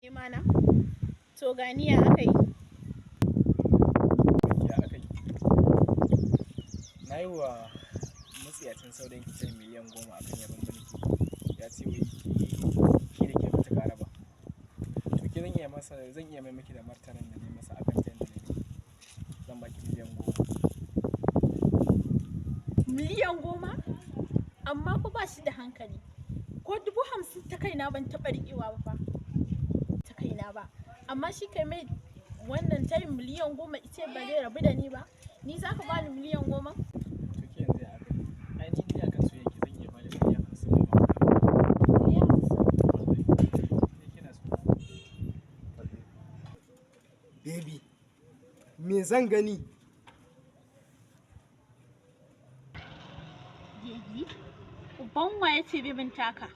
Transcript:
Mana to gani ya aka yi? Ya aka yi? Na yi wa matsiyacin saurayin ki tayin miliyan 10 akan yabon mulki. Ya ce wai shi da ke mata ƙara ba. To ke zan iya masa, zan iya mai miki da martanin da na yi masa akan tayin da na yi. Zan baki miliyan 10. Miliyan 10? Amma fa ba shi da hankali. Ko 50,000 ta kaina ban taɓa riƙewa ba fa. Ta kaina ba. Amma shi kai mai wannan tayin miliyan 10 ice ba zai rabu da ni ba. Ni za ka bani miliyan 10? To ke yanzu ya aka yi? Ai ni dai akan soyayya ki zan iya bada miliyan 50 ma ba. Miliyan 50? Wallahi. Ni kina so. Baby, me zan gani? Baby? Uban wa ya ce babyn taka?